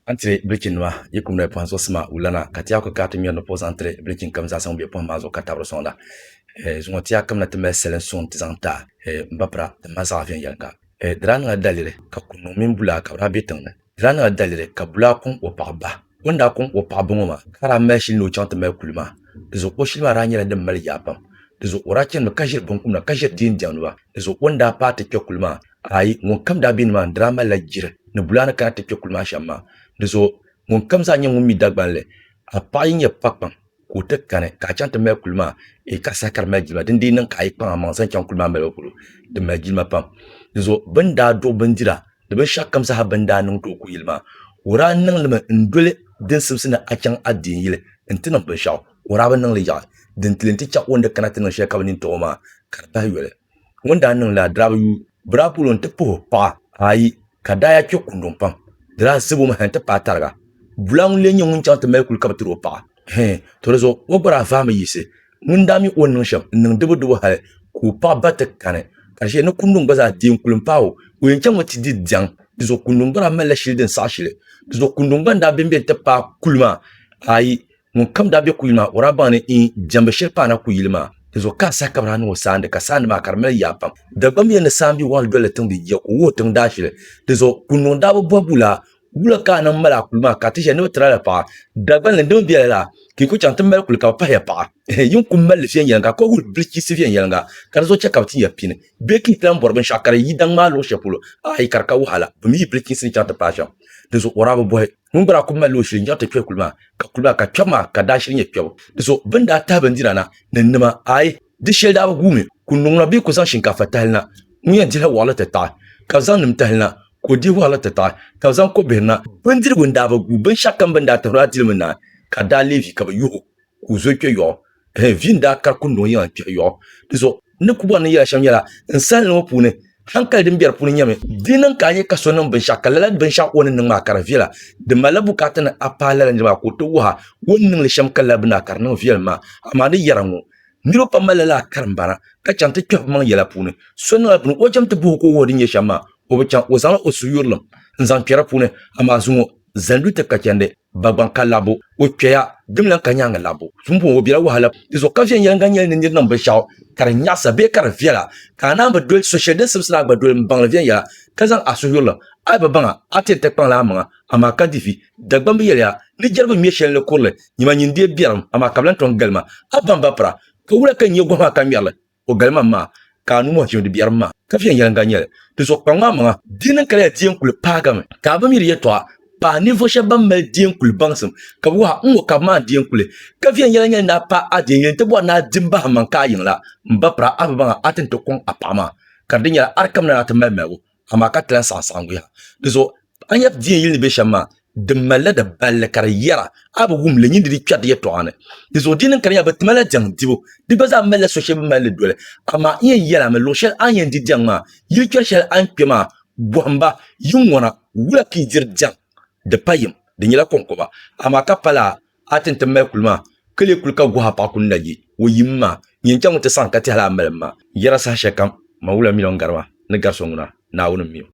A ni tiri bilichinnima yi kum noli pɔhim zuɣusima wulana, ka ti a ku kaai ti ŋmɛri ni puhi zaŋ tiri bilichin kam zaasa ŋun be pɔhim maa zuɣu ka tabiri sɔŋda. Zuŋɔ ti a kamina ti mali salim suŋ nti zaŋ ti a, m ba pira, ti mali zaɣa viɛnyɛliŋga. Di daa niŋla daliri ka Kunduŋ mini Bulaa ka bɛ daa be tiŋ ni. Di daa niŋla daliri ka Bulaa kɔŋ o paɣa ba. O ni daa kɔŋ o paɣa ba ŋɔ maa, ka daa mali shili ni o chaŋ ti mali kuli maa. Di zuɣu o shili maa daa nyɛla din mali yaa pam. Di zuɣu o daa chanimi ka ʒiri binkumda ka ʒiri diindiɛmdiba. Di zuɣu o ni daa paai ti kpe kuli maa, aai, ŋunkam daa be nimaani di daa malila jiri ni Bulaa ni kana ti kpe kuli maa shɛm maa. Di zuɣu ŋunkam zaa nyɛ ŋun mi Dagbanli, a paɣa yi nyɛ pakpaŋ ka o ti kani ka a chaŋ ti mali kuli maa, ee ka saha ka di mali jilima. Din dii niŋ ka a yi kpaŋ amaŋ zaŋ chaŋ kuli maa malibu polo, di mali jilima pam. Di zuɣu bɛ ni daa duɣi bindira ni binshɛɣu kam zaa bɛ ni daa niŋ ti o kuyili maa, o daa niŋ li mi n-doli din simsi ni a chaŋ a deei yili nti niŋ binshɛɣu. O daa bi niŋ li yaɣi din ti lee ti chaɣ o ni kana ti niŋ shɛli ka bɛ nini tiɣi o maa ka di bahi yoli. Ŋun daa niŋ lala daa bi yuui, bɛ daa bol o nti puhi o paɣa ayi ka daa yaa kpe kunduŋ pam. Di daa zib o mi hal nti paai tariga. Bula ŋun lee nyɛ ŋun chaŋ ti mali kuli ka bɛ tiri o paɣa. Hɛɛn, to di zuɣu o gba daa vaami yiɣisi. Ŋun daa mi o ni niŋ shɛm n-niŋ dibudibu hal ka o paɣa ba ti kani, ka di shee ni kunduŋ gba zaa deei n-kuli m-paai o, o yɛn chaŋmi ti di diɛŋ. Di zuɣu kunduŋ gba daa malila shili din saɣi shili. Di zuɣu kunduŋ gba n-daa bembe nti paai kuli maa. Ayi, Ŋun kam daa be kuyili maa, o daa baŋ ni n jɛmbu shili paana kuyili maa. Di zuɣu ka a saha ka bɛ daa niŋ o saandi, ka saandi maa ka di mali yaa pam. Dagbamb yɛli ni saambi waɣili dolila tiŋ bɛ jia ka o wuhi tiŋ daashili. Di zuɣu Kunduŋ daa bi bɔhi Bulaa, Wula ka a niŋ mali a kuli maa ka a ti ʒiya ni bɛ tiri a la paɣa? Dagbanli dimi bela laa ka yi ku chaŋ ti mali kuli ka bɛ pahi ya paɣa. Yi ni ku mali li viɛnyɛliŋga ka wuhi bilichiisi viɛnyɛliŋga ka di zuɣu chɛ ka bɛ ti ya pini bee ka yi ti lan bɔri binshɛɣu ka di yi daŋ maa luɣ shɛli polo. Aai ka di ka wahala, bɛ mi yi bilichiisi ni chaŋ ti paai shɛm. Di zuɣu o daa bi bɔhi. Ŋun gba daa ku malila o shili n-chaŋ ti kpe kuli maa, ka kuli maa ka kpɛbu maa ka daa shiri nyɛ kpɛbu. Di zuɣu bɛ ni daa tahi bindira na ni nima, aai, di shɛli daa bi guumi. Kunduŋ na bɛ ku zaŋ shinkaafa tahili na, ŋun yɛn dihila waɣila ti taɣi, ka bɛ zaŋ nim tahili na, ka o dihi waɣila ti taɣi, ka bɛ zaŋ kɔbihiri na. Bindirigu n-daa bi guui, binshɛɣukam bɛ ni daa tahiri o daa dilimi naai, ka daa leei vi ka bɛ yuh o. ka o zo kpe yɔɣu. Ɛhɛn, vi n-daa kari kunduŋ yiŋa n-kpɛhi yɔɣu. Di zuɣu n ni ku bɔri ni n yɛla shɛm nyɛla, n salinli ŋɔ puuni, hankali din be di puuni nyɛmi, di niŋ ka a nya ka so niŋ binshɛɣu ka lala binshɛɣu o ni niŋ maa ka di viɛla, di malila bukaata ni a paai lala nira maa ka o ti wuhi a o ni niŋ li shɛm ka lala bini maa ka di niŋ viɛlim maa. Amaa ni yɛra ŋɔ, niriba pam malila lala karimbana ka chaŋ ti kpɛhi bɛ maŋ yɛla puuni. So niŋla bini o chaŋ ti bɔhi o ka o wuhi o din nyɛ shɛm maa, o bi chaŋ, o zaŋla o suhuyurilim n-zaŋ kpe di puuni. Amaa zuŋɔ zani lu ti ka chandi. Dagbaŋ ka labbu, o kpɛya, dim lan ka nyaaŋa labbu. Pumpɔŋɔ o bela wahala di zuɣu ka viɛnyɛliŋga nyɛli ni nir niŋ binshɛɣu ka di nyaɣisa bee ka di viɛla, ka a naan bi doli so shɛli din simsi ni a gba doli m-baŋ li viɛnyɛla ka zaŋ a suhuyurilim. A yi bi baŋ a, a ti yɛn ti kpaŋla amaŋa, amaa ka di vi. Dagbamba yɛliya ni jɛrigu ŋme shɛli ni kurili, nyama nyin deei biɛrim, amaa ka bi lan tom galima. A baŋ ba pira, ka wula ka n nya gɔhi maa ka ŋmɛri li? O galima maa, ka a nuu mɔhi chimdi biɛrim maa, ka viɛnyɛliŋga nyɛli. Di zuɣu kpaŋ maa maŋa, di niŋ ka lala di yɛn kuli paagami, ka a bi mi di yɛtɔɣa paai ninvuɣ shɛb ban mali di yɛn kuli baŋsim, ka bɛ wuhi a n-ŋɔ ka bɛ maan di yɛn kuli, ka viɛnyɛla nyɛli ni a paai a di yɛn yɛli nti bɔri ni a di m-bahi maŋ ka a yiŋ la, m ba pira a bi baŋ a, a ti ni ti kɔŋ a paɣa maa, ka di nyɛla a di kamina ni a ti mali maligu. amaa ka ti lan saɣim saɣiŋgu yaha. Di zuɣu a nya di yɛn yili ni be shɛm maa, di malila di balli ka di yɛra, a bi wum li, nyin di di kpɛri di yɛtɔɣa ni. Di zuɣu di niŋ ka di nyɛla bɛ ti malila diɛŋ dibu, di gba zaa malila so shɛli bɛ mali li doli. Amaa n yɛn yɛl a mi, luɣ shɛli a ni yɛn di diɛŋ maa, yili kpɛri shɛli a ni kpe maa, bɔhim ba, yi ŋɔna, wula ka yi diri diɛŋ? Di pa yim, di nyɛla kɔŋkɔba, amaa ka pa laa a ti ni ti mali kuli maa, ka lee kuli ka gɔhi a paɣa kuli na yi o yim maa, nyin chaŋ ti saɣim ka tɛhila a malim maa. Yɛra saha shɛlikam, man wula mi o ni gari ma ni gari so ŋuna, Naawuni m-mi o.